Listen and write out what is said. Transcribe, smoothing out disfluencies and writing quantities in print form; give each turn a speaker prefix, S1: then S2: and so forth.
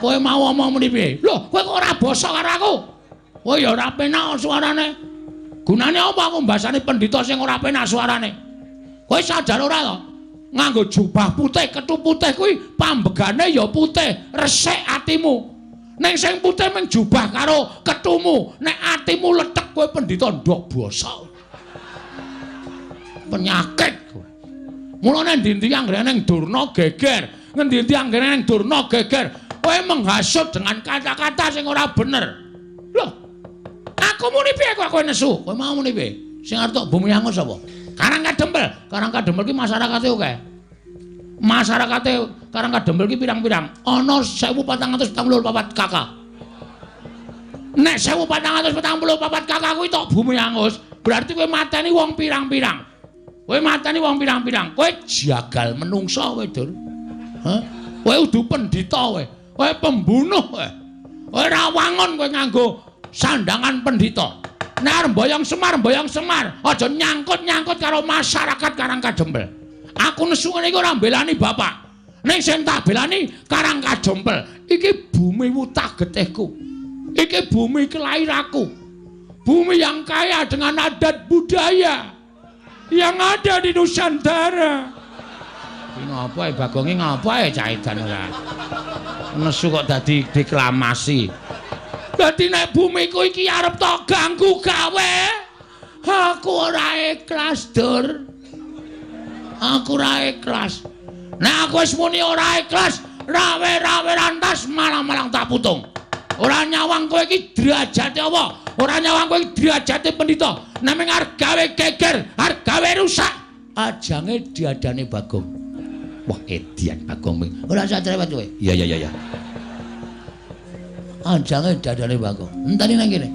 S1: Kowe mau omong muni piye? Lho, kowe kok ora basa karo aku? Kowe ya ora penak suarane. Gunane apa aku mbasani pendhita sing ora penak suarane? Kowe sadar ora to? Nganggo jubah putih, kethu putih kuwi pambegane ya putih, resik atimu. Ning sing putih mung jubah karo kethumu, nek atimu lethek kowe pendhita ndok basa. Penyakit kowe. Mulane endi-endi anggere ning Durna geger, ngendi-endi anggere ning Durna geger, kowe menghasut dengan kata-kata sing ora bener. Loh, aku muni piye kok kowe nesu? Kowe mau muni piye? Sing arep tok bumi angus sapa? Karang Kadempel. Karang Kadempel ki masyarakate akeh. Masyarakate Karang Kadempel ki pirang-pirang. Ana 1444 KK. Nek 1444 KK kuwi tok bumi angus, berarti kowe mateni wong pirang-pirang. Kowe mateni wong pirang-pirang. Kowe jagal menungsa kowe, Dur. Hah? Kowe udu pendhita kowe. Kowe pembunuh kowe. Kowe ora wangun kowe nganggo sandangan pendhita. Nek arep mboyong Semar, mboyong Semar, aja nyangkut-nyangkut karo masyarakat Karang Kadempel. Aku nesu ngene iki ora mbelani bapak. Ning sing tak belani Karang Kadempel. Iki bumi wutah getihku. Iki bumi kelahiranku. Bumi yang kaya dengan adat budaya yang ada di Nusantara. Iki ngapa e Bagonge ngapa e cah edan ora? Nesu kok dadi deklamasi. Dadi nek bumiku iki arep tok ganggu gawe, aku ora ikhlas, Dur. Aku ora ikhlas. Nek aku wis muni ora ikhlas, rawe-rawe rantas malang-malang tak putung. Ora nyawang kowe iki derajate apa? Ora nyawang kowe iki derajate pendhita. Nek mung arep gawe geger, arep gawe rusak, ajange diadane Bagong. Wah, edian Bagong. Ora usah cerewet kowe. Iya, iya, iya, iya. Ajange dadane Bagong. Enteni nang kene.